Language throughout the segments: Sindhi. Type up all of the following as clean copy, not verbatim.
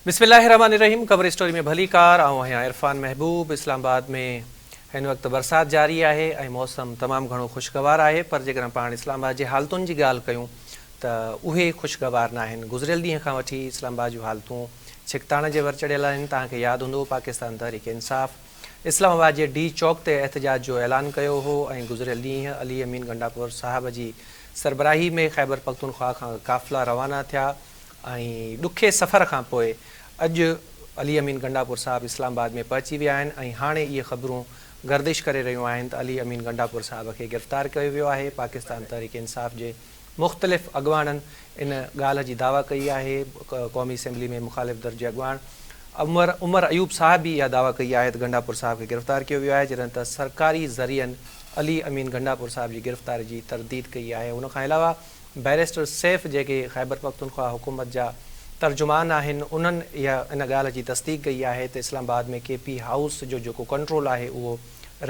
بسم الله الرحمٰن الرحيم خبر اسٽوري ۾ ڀليڪار آئون آهيان عرفان محبوب اسلام آباد ۾ هن وقت برسات جاري آهي ۽ موسم تمام گهڻو خوشگوار آهي پر جيڪڏهن پاڻ اسلام آباد جي حالتن جي ڳالهه ڪيون ته اهي خوشگوار ناهن گذريل ڏينهن کان وٺي اسلام آباد جون حالتون ڇڪتاڻ جي ور چڙهيل آهن توهان کي ياد هوندو پاڪستان تحريڪ انصاف اسلام آباد جي ڊي چوڪ تي احتجاج جو اعلان ڪيو هو ۽ گذريل ڏينهن علي امين گنڊاپور صاحب جي سربراهي ۾ خيبر پختونخواهه کان قافلا روانا ٿيا ۽ ڏکي سفر کان پوء اڄ علي امين گنڊاپور صاحب اسلام آباد ۾ پهچي ويا آهن ۽ هاڻي اهي خبرون گردش ڪري رهيون آهن ته علي امين گنڊاپور صاحب کي گرفتار ڪيو ويو آهي، پاڪستان تحريڪ انصاف جي مختلف اڳواڻن ان ڳالهه جي دعويٰ ڪئي آهي، قومي اسيمبلي ۾ مخالف ڌر جي اڳواڻ عمر عمر ايوب صاحب به اها دعويٰ ڪئي آهي ته گنڊاپور صاحب کي گرفتار ڪيو ويو آهي، جڏهن ته سرڪاري ذريعن علي امين گنڊاپور صاحب جي گرفتاري جي ترديد ڪئي آهي، ان کان علاوه بئريسٽر سيف جيڪي خيبرپختونخوا حڪومت جا ترجمان آهن انهن اها ان ڳالهه جي تصديق ڪئي آهي ته اسلام آباد ۾ ڪي پي هائوس جو جيڪو ڪنٽرول آهي اهو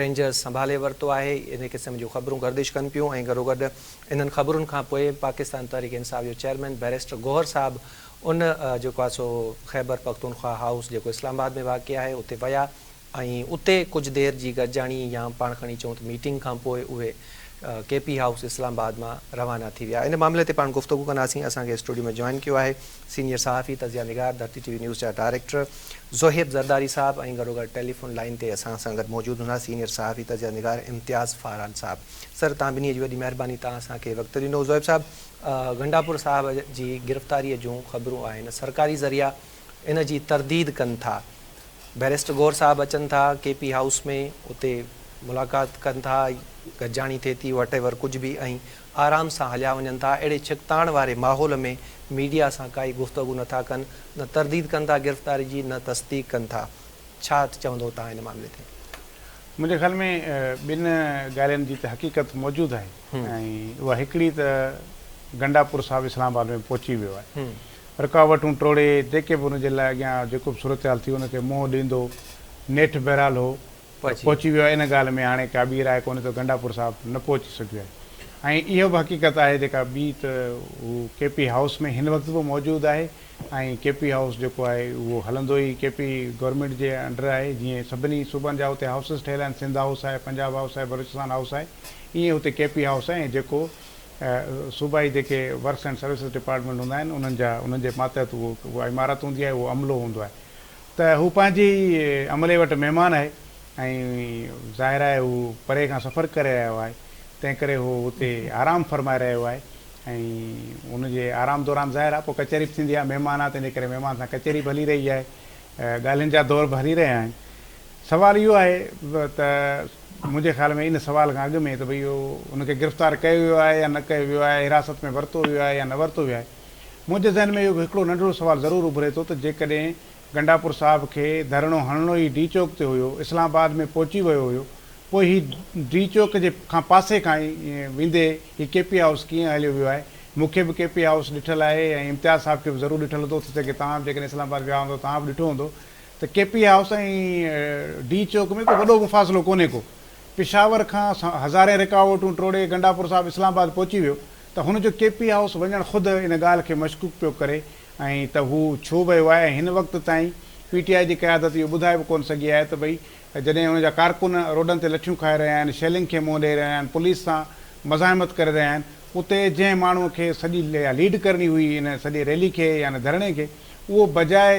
رينجرز سنڀالي ورتو آهي ان قسم جون خبرون گردش ڪن پيون ۽ گڏوگڏ انهن خبرن کان پوء پاڪستان تحريڪ انصاف جو چيئرمين بئريسٽر گوهر صاحب ان جيڪو آهي سو خيبرپختونخوا هائوس جيڪو اسلام آباد ۾ واقع آهي اتي ويا ۽ اتي ڪجهه دير جي گڏجاڻي يا پاڻ کڻي چئون ته ميٽنگ کان پوء اهي ڪي پي هائوس اسلام آباد مان روانا ٿي ويا. ان معاملي تي پاڻ گفتگو ڪنداسين. اسان کي اسٽوڊيو ۾ جوائن ڪيو آهي سينيئر صحافي، تجزيه نگار، ڌرتي ٽي وي نيوز جا ڊائريڪٽر زوهيب زرداري صاحب ۽ گڏوگڏ ٽيليفون لائين تي اسان سان گڏ موجود هوندا سينيئر صحافي، تجزيه نگار امتياز فاران صاحب. سر توهان ٻنهي جي وڏي مهرباني توهان اسان کي وقت ڏنو. زوهيب صاحب گنڊاپور صاحب جي گرفتاري جون خبرون آهن سرڪاري ذريعا ان جي ترديد ڪن ٿا. بئريسٽر گوهر صاحب اچن ٿا ڪي پي هائوس ۾ اتي ملاقات ڪن ٿا گڏجاڻي ٿئي ٿي واٽ ايور ڪجهه به ۽ آرام سان هليا وڃن ٿا اهڙي ڇڪتاڻ واري ماحول ۾ ميڊيا سان ڪائي گفتگو نه ٿا ڪن نه ترديد ڪن ٿا گرفتاري جي نه تصديق ڪن ٿا ڇا چوندو توهان ان معاملي تي؟ منهنجي خيال ۾ ٻن ڳالهين جي ته حقيقت موجود آهي ۽ اها هڪڙي ته گنڊاپور صاحب اسلام آباد ۾ پهچي ويو آهي رڪاوٽون ٽوڙي جيڪي به ان جي لاء اڳيان جيڪو به صورتحال ٿي ان کي منهن ڏيندو نيٺ بهرحال هو پهچي ويو آهي ان ڳالهه ۾ هاڻي ڪا ٻي راء ڪونهي ته گنڊاپور صاحب نه پهچي سگهيو آهي ۽ اهو به حقيقت آهي جيڪا ٻي ته هو ڪي پي هائوس ۾ هن وقت به موجود آهي ۽ ڪي پي هائوس جيڪو آهي اهو هلندو ئي ڪي پي گورنمينٽ جي انڊر آهي جيئن سڀني صوبن جا اتي هائوسز ٺهيل آهن سنڌ هائوس آهي پنجاب هائوس آهي بلوچستان هائوس آهي ائين اتي ڪي پي هائوس آهي ۽ جيڪو صوبائي جيڪي ورڪس اينڊ سروسز ڊپارٽمينٽ هوندا آهن انهن جا انهن جي ماتحت اهو اها عمارت هوندي آهي اهو عملو هوندو آهي ته هو پنهنجي ئي عملي وٽ مهمان آهي ۽ ظاهر آهي هو پري کان سفر ڪري آيو آهي تنهن ڪري هو اتي آرام فرمائي رهيو آهي ۽ ان جي آرام دوران ظاهر آهي پوء ڪچهري به ٿيندي آهي مهمان آهي تنهن جي ڪري مهمان سان ڪچهري به هلي رهي آهي ڳالهين جا دور به هلي رهيا آهن سوال اهو آهي ته منهنجي خيال ۾ ان سوال کان اڳ ۾ ته ڀئي اهو ان کي گرفتار ڪيو ويو آهي يا نه ڪيو ويو آهي، حراست ۾ ورتو ويو آهي يا نه ورتو ويو آهي، منهنجي ذهن ۾ اهو هڪڙو ننڍڙو سوال ضرور اڀري ٿو ته جيڪڏهن گنڊاپور صاحب کي ڌرڻو هڻڻو ئي ڊي چوڪ تي هيو، اسلام آباد ۾ پهچي ويو هيو، پوء هي ڊي چوڪ جي کان پاسي کان ئي ويندي هي ڪي پي هائوس ڪيئن هليو ويو آهي؟ مون کي به ڪي پي هائوس ڏٺل آهي ۽ امتياز صاحب کي به ضرور ڏٺل هوندو، ٿي سگهي توهان به جيڪڏهن اسلام آباد ويا هوندؤ توهان به ڏٺو هوندو ته ڪي پي هائوس ۽ ڊي چوڪ ۾ ڪو وڏو مفاصلو ڪونهي ڪو. پشاور کان هزارين رڪاوٽون ٽوڙي گنڊاپور صاحب اسلام آباد پهچي ويو ته هن جو ڪي پي هائوس وڃڻ خود ان ڳالهه کي مشڪوڪ پيو ڪري ۽ ته هو ڇو ويو آهي ۽ هن وقت تائين پي ٽي آء جي قيادت اهو ٻڌائي به ڪونه سگهي آهي ته ڀئي جڏهن ان جا ڪارڪن روڊن تي لٺيون کائي رهيا آهن، شيلنگ کي منهن ڏئي رهيا آهن، پوليس سان مزاحمت ڪري رهيا آهن، اتي جنهن ماڻهوء کي سڄي ليڊ ڪرڻي هئي ان سڄي ريلي کي يا ان ڌرڻي کي، اهو بجاء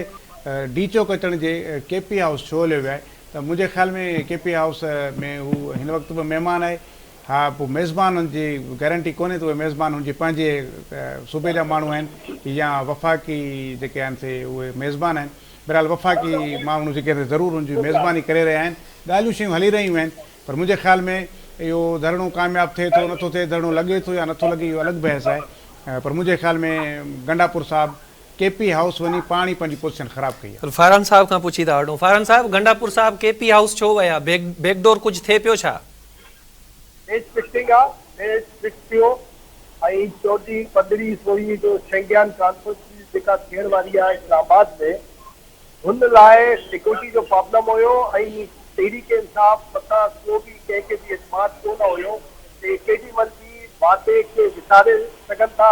ڊي چوڪ اچڻ جي ڪي پي هائوس ڇو هليو ويو آهي ته منهنجي خيال ۾ ڪي پي هائوس ۾ هو هن وقت به مهمان آهي. ها پوء ميزبانن جي گئرنٽي ڪونهي ته اهي ميزبان هن جي پنهنجي صوبي جا ماڻهو آهن يا وفاقي جيڪي آهن سي اهي ميزبان آهن. بهرحال وفاقي ماڻهو جيڪي آهن سي ضرور هن جي ميزباني ڪري رهيا آهن. ڳالهيون شيون هلي رهيون آهن پر منهنجي خيال ۾ اهو ڌرڻو ڪامياب ٿئي ٿو نٿو ٿئي، ڌرڻو لڳي ٿو يا نٿو لڳي اهو الڳ بحث آهي پر منهنجي خيال ۾ گنڊاپور صاحب ڪي پي هائوس وڃي پاڻ ئي پنهنجي پوزيشن خراب ڪئي آهي. فاران صاحب کان پڇي ٿا وٺون. فاران صاحب گنڊاپور صاحب ڪي پي هائوس ڇو ويا؟ بيڪ ڊور ڪجهه ٿئي پيو ڇا؟ ميچ فڪسنگ آ، ميچ فڪس ٿيو ۽ چوڏهين، پندرهين، سورهين جو شنگيان ڪانفرنس جيڪا ٿيڻ واري آ اسلام آباد ۾ هن لاء سيڪيورٽي جو پرابلم هيو ۽ تحريڪ انصاف مٿان ڪو به ڪنهن کي به اعتماد ڪو نه هيو ته ڪيڏي مهل به وعدي کي وساري سگهن ٿا.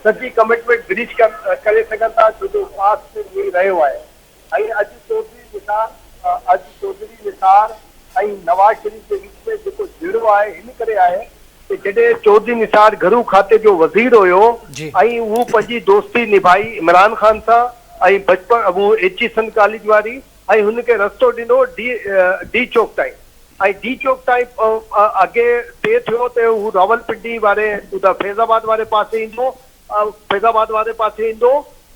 سڄي ڪمٽمينٽ بريچ ڪري سگهن ٿا ڇو جو پاسٽ ۾ ائين ئي رهيو آهي ۽ اڄ چوڌري نثار اڄ چوڌري نثار ۽ نواز شريف جي وچ ۾ جيڪو جهيڙو آهي هن ڪري آهي ته جڏهن چوڌري نثار گهرو کاتي جو وزير هيو ۽ هو پنهنجي دوستي نڀائي عمران خان سان ۽ بچپڻ هو ايچي سن ڪاليج واري ۽ هن کي رستو ڏنو ڊي ڊي چوڪ تائين ۽ ڊي چوڪ تائين اڳي طئي ٿيو ته هو راولپنڊي واري فيض آباد واري پاسي ايندو فيض آباد واري پاسي ايندو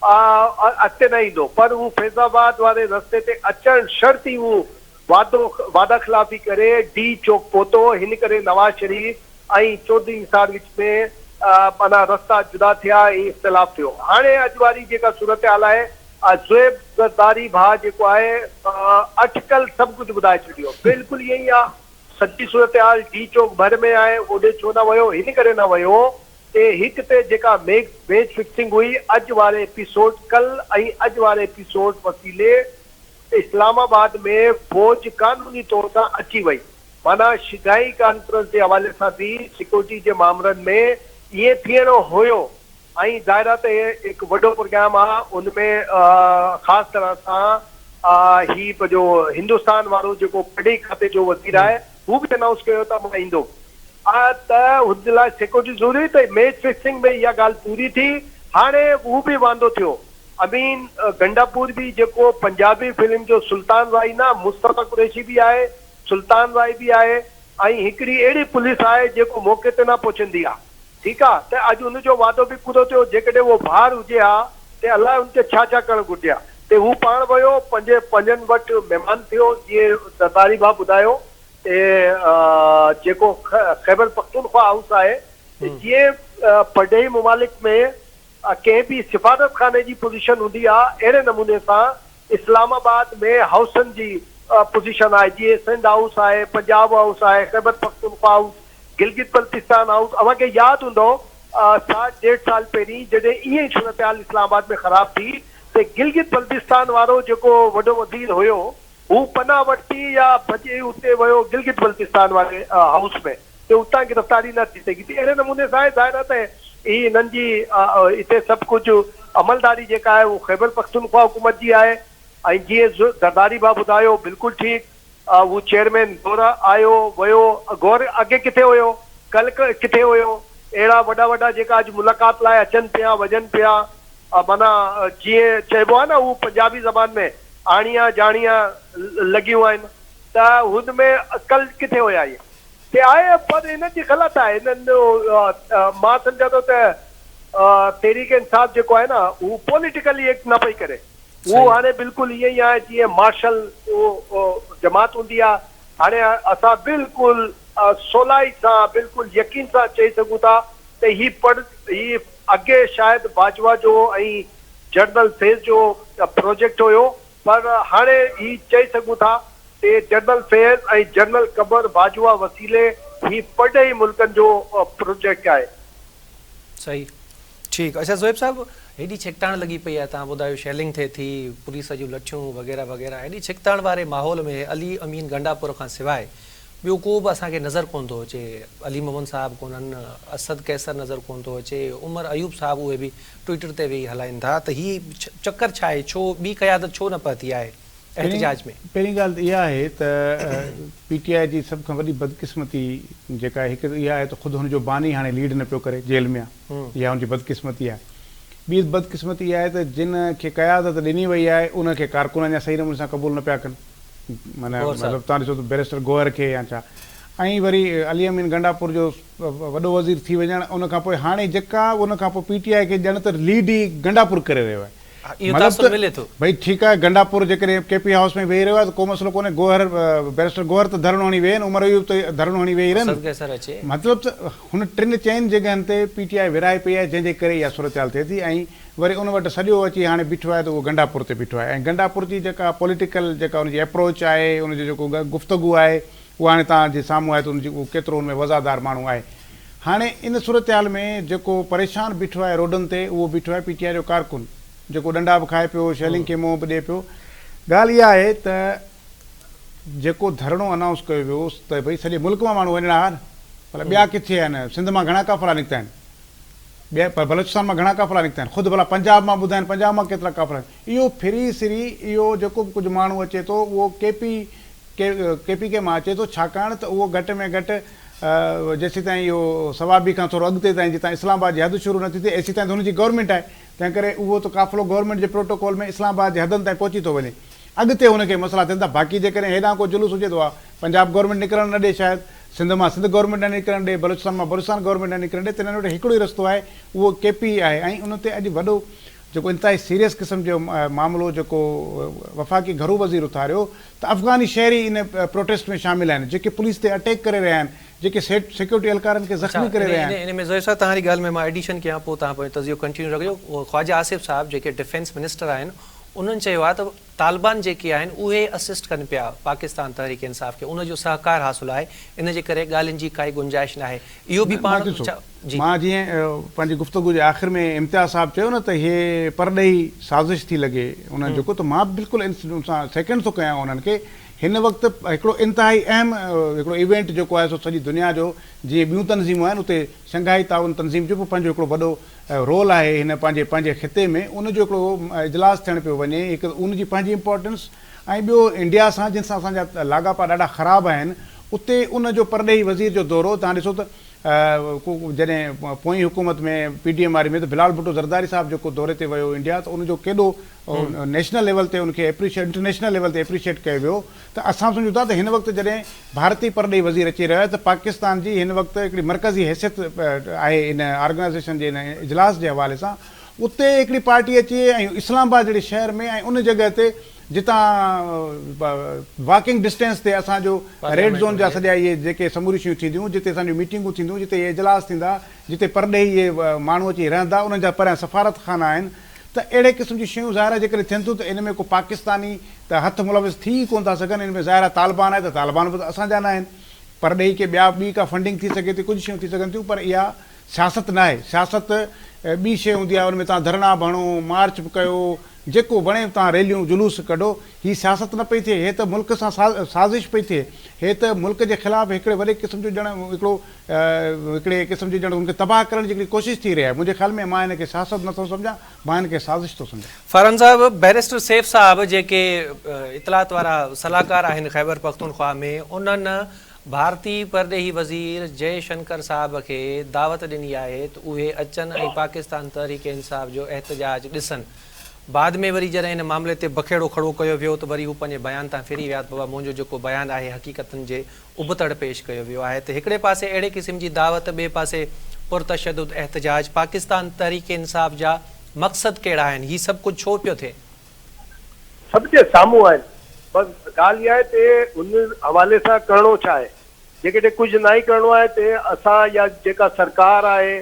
اڳتي نه ايندو پر هو فيض آباد واري رستي تي اچڻ شرط ئي هو وعدو وعده خلافي ڪري ڊي چوڪ پهتو هن ڪري نواز شريف ۽ چوڌري نثار وچ ۾ معنيٰ رستا جدا ٿيا ۽ اختلاف ٿيو هاڻي اڄ واري جيڪا صورتحال آهي زويب زرداري ڀاء جيڪو آهي اٽڪل سڀ ڪجهه ٻڌائي ڇڏيو بلڪل ائين ئي آ سڄي صورتحال ڊي چوڪ ڀر ۾ آهي اوڏي ڇو نه ويو هن ڪري نه ويو تي هڪ تي جيڪا ميڪ ميچ فڪسنگ هئي اڄ واري ايپيسوڊ ڪل ۽ اڄ واري ايپيسوڊ وسيلي اسلام آباد ۾ فوج قانوني طور سان اچي وئي معنيٰ شگائي ڪانفرنس جي حوالي سان به سيڪيورٽي جي مامرن ۾ ائين ٿيڻو هيو ۽ ظاهر آ ته هي هڪ وڏو پروگرام آ ان ۾ خاص طرح سان هي پنهنجو هندستان وارو جيڪو پرڏيهي کاتي جو وزير آهي هو به انائونس ڪيو ته مان ايندم آ ته هن جي لاء سيڪيورٽي ضروري ته ميچ فڪسنگ ۾ اها ڳالهه پوري ٿي هاڻي هو به واندو ٿيو امين گنڊاپور به جيڪو پنجابي فلم جو سلطان رائي نه مصطفيٰ قريشي به آهي سلطان رائي به آهي ۽ هڪڙي اهڙي پوليس آهي جيڪو موقعي تي نه پهچندي آ ٺيڪ آ ته اڄ ان جو وعدو به پورو ٿيو جيڪڏهن اهو ٻاهر هجي ها ته الاء ان کي ڇا ڇا ڪرڻ گهرجي ها ته هو پاڻ ويو پنهنجي پنهنجن وٽ مهمان ٿيو جيئن زرداري ڀاء ٻڌايو ته جيڪو خيبر پختونخوا هائوس آهي ته جيئن پرڏيهي ممالڪ ۾ ڪنهن به سفارتخاني جي پوزيشن هوندي آ اهڙي نموني سان اسلام آباد ۾ هائوسن جي پوزيشن آهي جيئن سنڌ هائوس آهي، پنجاب هائوس آهي، خيبر پختونخوا هائوس، گلگت بلتستان هائوس اوهان کي ياد هوندو سال ڏيڍ سال پهرين جڏهن ائين ئي صورتحال اسلام آباد ۾ خراب ٿي ته گلگت بلتستان وارو جيڪو وڏو وزير هيو هو پناهه ورتي يا ڀڄي اتي ويو گلگت بلتستان واري هائوس ۾ ته اتان گرفتاري نه ٿي سگهي ته اهڙي نموني سان آهي ظاهر آهي ته هي انهن جي اتي سڀ ڪجهه عملداري جيڪا آهي اهو خيبر پختونخوا حڪومت جي آهي ۽ جيئن زرداري ڀاء ٻڌايو بلڪل ٺيڪ هو چيئرمين گور آيو ويو گور اڳي ڪٿي هيو ڪل ڪٿي هيو اهڙا وڏا وڏا جيڪا اڄ ملاقات لاء اچن پيا وڃن پيا معنيٰ جيئن چئبو آهي نه هو پنجابي زبان ۾ آڻيان جاڻيان لڳيون آهن ته هن ۾ ڪل ڪٿي هيا اهي تي آهي پر هنن جي غلط آهي هنن جو مان سمجهان ٿو ته تحريڪ انصاف جيڪو آهي نه هو پوليٽيڪلي ايڪٽ نه پئي ڪري هو هاڻي بلڪل ائين ئي آهي جيئن مارشل جماعت هوندي آهي هاڻي اسان بلڪل سولائي سان بلڪل يقين سان چئي سگهون ٿا ته هي پڙ هي اڳي شايد باجوا جو ۽ جنرل فيض جو پروجيڪٽ هيو پر هاڻي هي چئي سگهون ٿا تي جنرل فيض ۽ جنرل قمر باجوا وسيلي هي پرڏيهي ملڪن جو پروجيڪٽ آهي. صحيح ٺيڪ اڇا زويب صاحب هيڏي ڇڪتاڻ لڳي پئي آهي توهان ٻڌايو شيلنگ ٿئي ٿي پوليس جون لٺيون وغيره وغيره هيڏي ڇڪتاڻ واري ماحول ۾ علي امين گنڊاپور کان سواء ٻيو ڪو به اسان کي نظر ڪونه ٿو اچي علي محمد صاحب ڪونهن اسد قيصر نظر ڪونه ٿو اچي عمر ايوب صاحب اهي به ٽوئيٽر تي ويهي هلائين ٿا ته هي چڪر ڇا آهي ڇو ٻي قيادت ڇو نه پهتي آهي احتجاج ۾. پهرين ڳالهه ته اها آهي ته پي ٽي آء جي سڀ کان وڏي بدقسمتي جيڪا آهي هڪ ته اها آهي ته خود هن جو باني هاڻي ليڊ نه پيو ڪري جيل ۾ آهي اها هن جي بدقسمتي آهي. ٻي بدقسمتي اها آهي ته جن کي قيادت ڏني وئي آهي انهن کي ڪارڪن اڃا صحيح نموني سان قبول نه پيا ڪن معنيٰ مطلب توهان ڏسو ته بئريسٽر گوهر کي يا ڇا ۽ وري علي امين گنڊاپور جو وڏو وزير ٿي وڃڻ ان کان پوء هاڻي جيڪا ان کان پوء پي ٽي آء کي ڄڻ ته ليڊ ئي گنڊاپور ڪري رهيو آهي. اهو مطلب تاثر ته ملي ٿو. ڀئي ٺيڪ آهي گنڊاپور جيڪڏهن ڪي پي هائوس ۾ ويهي رهيو آهي ته ڪو مسئلو ڪونهي گوهر بئريسٽر گوهر ته ڌرڻو هڻي ويهي نه عمر ايوب ته ڌرڻو هڻي ويهي رهن اسد قيصر اچي. مطلب ته هن ٽن چئن جڳهن تي پي ٽي آء ورهائي پئي آهي جنهن جي ڪري اها صورتحال ٿئي ٿي ۽ وري ان وٽ سڄو اچي هاڻي بيٺو آهي ته اهو گنڊاپور تي بيٺو آهي ۽ گنڊاپور جي جيڪا پوليٽيڪل جيڪا ان جي ايپروچ آهي ان جو جيڪو گفتگو آهي اهو هاڻي توهان جي سامهون آهي ته ان جي اهو ڪيترو ان ۾ وضعدار ماڻهو آهي هاڻي ان صورتحال ۾ جيڪو پريشان بيٺو آهي روڊن تي اهو بيٺو آهي پي ٽي آء جو ڪارڪن جيڪو ڏنڊا به کائي پيو شيلنگ کي منهن به ڏئي پيو ڳالهه اها آهي ته جيڪو ڌرڻو انائونس ڪيو ويو ته ڀئي سڄي ملڪ مان ماڻهو وڃڻا ها نه ڀلا ٻيا ڪٿي آهن سنڌ مان گهڻا قافلا نڪتا آهن. ٻيا پر بلوچستان مان گهڻا قافلا نڪتا آهن، خود ڀلا پنجاب مان ٻڌائين پنجاب مان ڪيترا قافلا اهو ڦري سري اهو جيڪو به ڪجهه ماڻهو اچي ٿو اهو ڪي پي ڪي ڪي پي ڪي مان اچي ٿو ڇاڪاڻ ته اهو گهٽ ۾ گهٽ جيسيتائين اهو صوابي کان ٿورو اڳتي تائين جتان اسلام آباد جي حد شروع نٿي ٿئي ايسيتائين ته هن جي گورنمينٽ آهي تنهن ڪري اهو ته قافلو گورنمينٽ جي پروٽوڪول ۾ اسلام آباد جي حدن تائين پهچي ٿو وڃي اڳتي هن کي مسئلا ٿين ٿا باقي جيڪڏهن هيڏانهن ڪو جلوس هجي ته اها پنجاب گورنمينٽ نڪرڻ نه ڏي شايد سنڌ مان سنڌ گورنمينٽ نه نڪرڻ ڏي بلوچستان مان بلوچستان گورنمينٽ نه نڪرڻ ڏي تنهن وٽ هڪڙو ئي رستو آهي اهو ڪي پي آهي ۽ ان تي اڄ وڏو جيڪو انتهائي سيريس قسم جو معاملو جيڪو وفاقي گهرو وزير اٿاريو ته افغاني شهري ان پروٽيسٽ ۾ شامل آهن جيڪي پوليس تي اٽيڪ ڪري رهيا آهن جيڪي سيڪيورٽي اهلڪارن کي زخمي ڪري رهيا آهن. ان ۾ زهير صاحب توهان جي ڳالهه ۾ مان ايڊيشن ڪيان پوء توهان پنهنجو تجزيو ڪنٽينيو رکجو خواجه آصف صاحب جيڪي ڊفينس منسٽر آهن انهن چيو آهي ته طالبان جيڪي آهن اهي اسسٽ ڪن پيا پاڪستان تحريڪ انصاف کي ان جو سهڪار حاصل آهي ان جي ڪري ڳالهين جي ڪائي گنجائش ناهي اهو به پاڻ ڏسو مان جيئن پنهنجي گفتگو جي آخر ۾ امتياز صاحب چيو نه ته هي پرڏيهي سازش ٿي لڳي انهن جيڪو ته مان به بلڪل ان سان سيڪنڊ ٿو ڪيان انهن کي هن وقت هڪڙو انتهائي اهم هڪڙو ايونٽ جيڪو آهي سو سڄي دنيا جو جيئن ٻيون تنظيمون آهن اتي شنگهائي تعاون تنظيم جو به پنهنجو هڪڙو وڏو رول آهي هن پنهنجي پنهنجي خطي ۾ ان جو هڪڙو اجلاس ٿيڻ پيو وڃي هڪ ان جي پنهنجي امپارٽنس ۽ ٻيو انڊيا سان جن سان اسان جا لاڳاپا ڏاڍا خراب آهن اتي ان جو پرڏيهي وزير جو دورو توهان ڏسو ته جڏهن پوئين حڪومت ۾ پي ڊي ايم واري ۾ ته بلال ڀٽو زرداري صاحب جيڪو دوري تي ويو انڊيا ته ان جو ڪيڏو نيشنل ليول تي ان کي ايپريشيٽ انٽرنيشنل ليول تي ايپريشيٽ ڪيو ويو ته اسان سمجهون ٿا ته هن وقت جڏهن ڀارتي پرڏيهي وزير اچي رهيو آهي ته پاڪستان جي هن وقت هڪڙي مرڪزي حيثيت آهي ان آرگنائيزيشن جي ان اجلاس جي حوالي سان اتي هڪڙي پارٽي اچي ۽ اسلام آباد جهڙي شهر ۾ ۽ ان جڳهه تي جتان واڪنگ ڊسٽينس تي اسان جو ريڊ زون جا سڄا اهي جيڪي سموريون شيون ٿينديون جتي اسان جون ميٽنگون ٿينديون جتي اهي اجلاس ٿيندا جتي پرڏيهي اهي ماڻهو اچي رهندا انهن جا پريان سفارت خانا آهن ته اهڙي قسم جون شيون ظاهر آهي جيڪڏهن ٿين ٿيون ته ان ۾ ڪو پاڪستاني ته هٿ ملوث ٿي ئي ڪونه ٿا سگهن ان ۾ ظاهر آهي طالبان آهي ته طالبان به ته اسان جا ناهن پرڏيهي ڪي ٻيا ٻي ڪا فنڊنگ ٿي سگهي ٿي ڪجهه شيون ٿي سگهن ٿيون پر اها سياست ناهي سياست ٻي شيء هوندي آهي ان ۾ توهان ڌرڻا به هڻو مارچ به ڪيو جيڪو وڻي توهان ريليون جلوس ڪڍو هي سياست نه پئي ٿئي هي ته ملڪ سان سازش پئي ٿئي هي ته ملڪ جي خلاف هڪڙي وڏي قسم جو ڄڻ هڪڙو هڪڙي قسم جي ڄڻ ان کي تباهه ڪرڻ جي هڪڙي ڪوشش ٿي رهي آهي. منهنجي خيال ۾ مان هن کي سياست نه ٿو سمجهان، مان هن کي سازش ٿو سمجهان. فرحان صاحب، بئريسٽر سيف صاحب جيڪي اطلاعات وارا صلاحڪار آهن خيبر پختونخوا ۾ انهن ڀارتي پرڏيهي وزير جئي شنڪر صاحب کي دعوت ڏني آهي ته اهي اچن ۽ پاڪستان تحريڪ انصاف جو احتجاج ڏسن بعد ۾ وري جڏهن ان معاملي تي بکيڙو کڙو ڪيو ويو ته وري هو پنهنجي بيان تان ڦري ويا ته بابا منهنجو جيڪو بيان آهي حقيقتن جي ابتڙ پيش ڪيو ويو آهي ته هڪڙي پاسي اهڙي قسم جي دعوت ٻئي پاسي پرتشدد احتجاج، پاڪستان تحريڪ انصاف جا مقصد ڪهڙا آهن؟ هي سڀ ڪجهه ڇو پيو ٿئي؟ سڀ جي سامهون آهن بس ڳالهه اها آهي ته ان حوالي سان ڪرڻو ڇا آهي؟ جيڪڏهن ڪجهه ناهي ڪرڻو آهي ته اسان يا جيڪا سرڪار آهي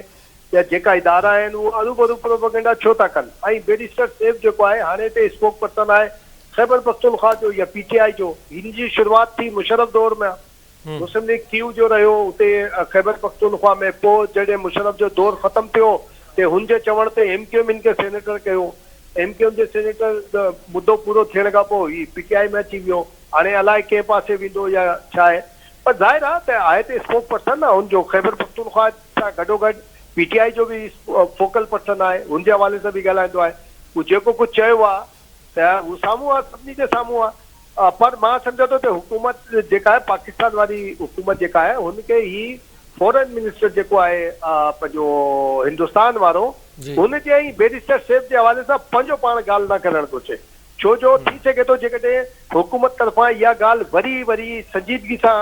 يا جيڪا ادارا آهن اهي اروڀرو پروپئگنڊا ڇو ٿا ڪن ۽ بيريسٽر سيف جيڪو آهي هاڻي هتي اسپوڪ پرسن آهي خيبر پختونخوا جو يا پي ٽي آء جو هن جي شروعات ٿي مشرف دور ۾ مسلم ليگ ڪيو جو رهيو اتي خيبر پختونخوا ۾ پوء جڏهن مشرف جو دور ختم ٿيو ته هن جي چوڻ تي ايم ڪيو ايم هن کي senator Q M Q M جي سينيٽر مدو پورو ٿيڻ کان پوء هي پي ٽي آء ۾ اچي ويو هاڻي الائي ڪنهن پاسي ويندو يا ڇا آهي پر ظاهر آهي ته آهي ته اسپوڪ پرسن نه هن جو خيبر پختونخوا سان گڏوگڏ پي ٽي آء جو به فوڪل پرسن آهي هن جي حوالي سان به ڳالهائيندو آهي هو جيڪو ڪجهه چيو آهي ته هو سامهون آهي سڀني جي سامهون آهي پر مان سمجهان ٿو ته حڪومت جيڪا آهي پاڪستان واري حڪومت جيڪا آهي هن کي هي فارن منسٽر جيڪو آهي پنهنجو هندستان وارو هن جي ۽ بيريسٽر سيف جي حوالي سان پنهنجو پاڻ ڳالهه نه ڪرڻ گهرجي ڇو جو ٿي سگهي ٿو جيڪڏهن حڪومت طرفان اها ڳالهه وري وري سنجيدگي سان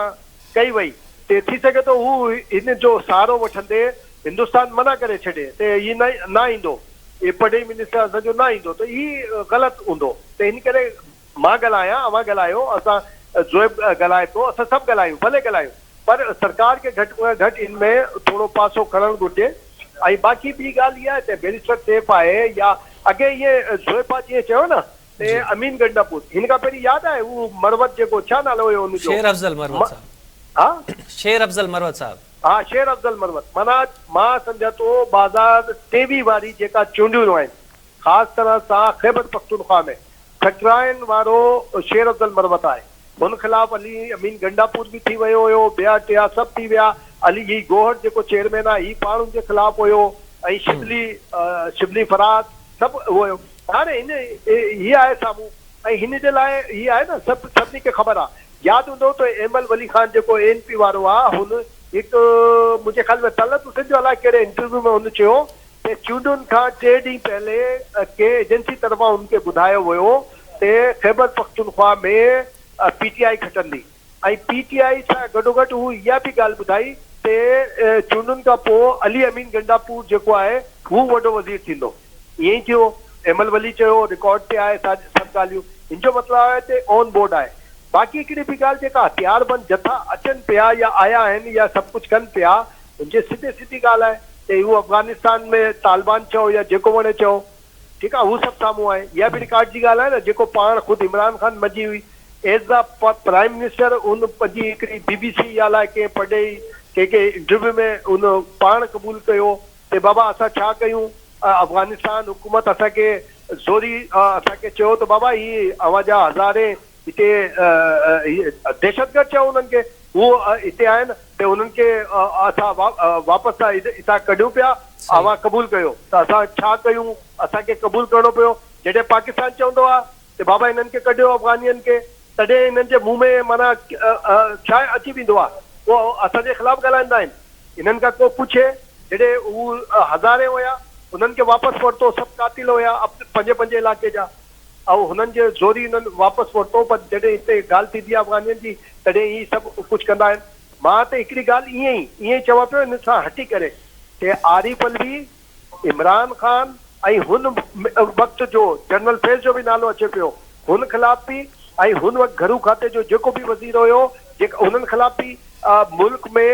ڪئي وئي ته ٿي سگهي ٿو هو هن جو سهارو وٺندي هندستان منع ڪري ڇڏي ته هي نه ايندو هي پرڏيهي منسٽر اسان جو نه ايندو ته هي غلط هوندو ته هن ڪري مان ڳالهايان اوهان ڳالهايو اسان زويب ڳالهائي ٿو اسان سڀ ڳالهايون ڀلي ڳالهايون پر سرڪار کي گهٽ ۾ گهٽ ان ۾ ٿورو پاسو کڻڻ گهرجي ۽ باقي ٻي ڳالهه اها آهي ته بيريسٽر سيف آهي يا اڳي ائين زويب آ جيئن چيو نه ته امين گنڊاپور هن کان پهرين ياد آهي هو مروت جيڪو ڇا نالو هيو ان جو شير افضل مروت صاحب ها شير افضل مروت صاحب. ها شير افضل مروت معنيٰ مان سمجهان ٿو 2023 واري جيڪا چونڊيون آهن خاص طرح سان خيبر پختونخوا ۾ کٽرائڻ وارو شير افضل مروت آهي هن خلاف علي امين گنڊاپور به ٿي ويو هيو ٻيا ٽيا سڀ ٿي ويا علي هي گوهر جيڪو چيئرمين آهي هي پاڻ ان جي خلاف هيو ۽ شبلي شبلي فراز سڀ اهو هيو. هاڻي هن هي آهي سامهون ۽ هن جي لاء هي آهي نه سڀ سڀني کي خبر آ. ياد هوندو ته ايمل ولي خان جيڪو اي اين پي وارو آ هن هڪ منهنجي خيال ۾ طلعت حسين جو الائي ڪهڙي انٽرويو ۾ هن چيو ته چونڊن کان ٽي ڏينهن پهلي ڪنهن ايجنسي طرفان هن کي ٻڌايو ويو ته خيبر پختونخوا ۾ پي ٽي آء کٽندي ۽ پي ٽي آء سان گڏوگڏ هو اها به ڳالهه ٻڌائي ته چونڊن کان پوء علي امين گنڊاپور جيڪو آهي هو وڏو وزير ٿيندو. ائين ئي ٿيو. ايمل ولي چيو رڪارڊ تي آهي سڀ ڳالهيون. ان جو مطلب آهي ته آن بورڊ آهي. باقي هڪڙي ٻي ڳالهه جيڪا هٿياربند جٿا اچن پيا يا آيا آهن يا سڀ ڪجهه ڪن پيا ان جي سڌي سڌي ڳالهه آهي ته هو افغانستان ۾ طالبان چئو يا جيڪو وڻي چئو ٺيڪ آهي هو سڀ سامهون آهي اها به رڪارڊ جي ڳالهه آهي نه جيڪو پاڻ خود عمران خان مڃي هئي ايز the prime minister ان پنهنجي هڪڙي بي بي سي يا الائي ڪنهن پرڏيهي ڪنهن ڪنهن انٽرويو ۾ ان پاڻ قبول ڪيو ته بابا اسان ڇا ڪيون افغانستان حڪومت اسان کي زوري اسان کي چيو ته بابا هي اوهان جا هزارين هتي دهشتگرد چئو انهن کي هو هتي آهن ته انهن کي اسان واپس ٿا هتان ڪڍيون پيا اوهان قبول ڪيو ته اسان ڇا ڪيون اسان کي قبول ڪرڻو پيو جڏهن پاڪستان چوندو آهي ته بابا هنن کي ڪڍيو افغانين کي تڏهن هنن جي منهن ۾ معنيٰ ڇا اچي ويندو آهي پوء اسان جي خلاف ڳالهائيندا آهن هنن کان ڪو پڇي جڏهن هو هزارين هيا انهن کي واپس ورتو سڀ قاتل هيا پنهنجي پنهنجي علائقي جا ۽ هنن جي زوري هنن واپس ورتو پر جڏهن هتي ڳالهه ٿيندي آهي افغانين جي تڏهن هي سڀ ڪجهه ڪندا آهن. مان ته هڪڙي ڳالهه ائين ئي ائين ئي چوان پيو ان سان هٽي ڪري ته عارف علوي، عمران خان ۽ هن وقت جو جنرل فيض جو به نالو اچي پيو هن خلاف به ۽ هن وقت گهرو کاتي جو جيڪو به وزير هيو جيڪا هنن خلاف به ملڪ ۾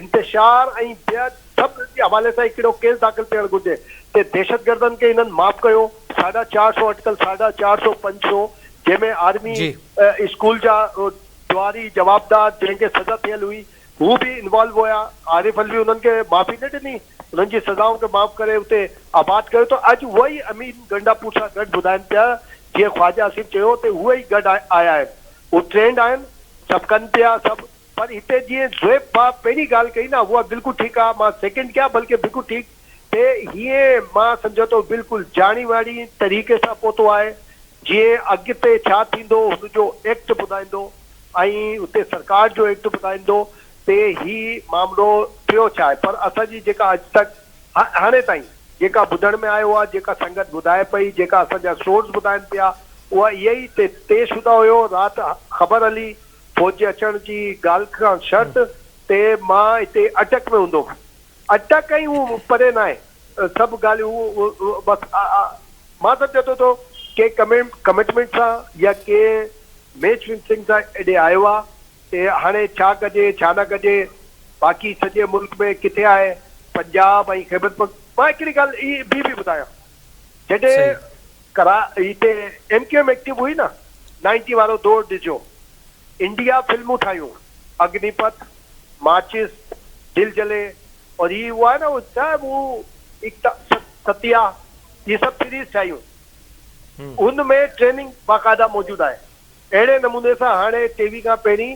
انتشار ۽ بي سڀ جي حوالي سان هڪڙو ڪيس داخل ٿيڻ گهرجي ته دهشتگردن کي هنن معاف ڪيو ساڍا چار سو اٽڪل ساڍا چار سو پنج سو جنهن ۾ آرمي اسڪول جا جواري جوابدار جنهن کي سزا ٿيل هئي هو به انوالو هيا عارف علوي انهن کي معافي نه ڏني انهن جي سزائن کي معاف ڪري اتي آباد ڪيو ته اڄ اهي ئي امين گنڊاپور سان گڏ ٻڌائن پيا جيئن خواجه آصف چيو ته اهي ئي گڏ آيا آهن هو ٽرينڊ آهن سڀ ڪن پيا سڀ پر هتي جيئن زويب ڀاء پهرين ڳالهه ڪئي نه اها بلڪل ٺيڪ آ مان سيڪنڊ ڪيان بلڪه بلڪل ٺيڪ تي هيئن مان سمجهان ٿو بلڪل جاڻي واڻي طريقي سان پهتو آهي جيئن اڳتي ڇا ٿيندو هن جو ايڪٽ ٻڌائيندو ۽ اتي سرڪار جو ايڪٽ ٻڌائيندو تي هي معاملو ٿيو ڇا آهي پر اسان جي جيڪا اڄ تڪ هاڻي تائين جيڪا ٻڌڻ ۾ آيو آ جيڪا سنگت ٻڌائي پئي جيڪا اسان جا سورس ٻڌائن پيا اها اها ئي تي طئي شده هيو رات خبر هلي فوج جي اچڻ جي ڳالهه کان شرط تي مان هتي اٽڪ ۾ هوندو هوم. اٽڪ ۽ هو پري ناهي. سڀ ڳالهيون هو بس مان سمجهان ٿو ڪنهن ڪمٽمينٽ سان يا ڪنهن ميچ فڪسنگ سان ايڏي آيو آ ته هاڻي ڇا ڪجي ڇا نه ڪجي باقي سڄي ملڪ ۾ ڪٿي آهي پنجاب ۽ خيبر پخت مان هڪڙي ڳالهه ٻي به ٻڌايان جڏهن ڪرا هتي ايم ڪيو ايم ايڪٽو هئي نه نائنٽي وارو دور ڏجو انڊيا فلمون ٺاهيون اگني پٿ ماچس دل جلي اور هي هو آهي نه هو ڇا هو ايڪتا ستيا هي سڀ سيريز ٺاهيون ان ۾ ٽريننگ باقاعده موجود آهي اهڙي نموني سان هاڻي ٽي وي کان پهرين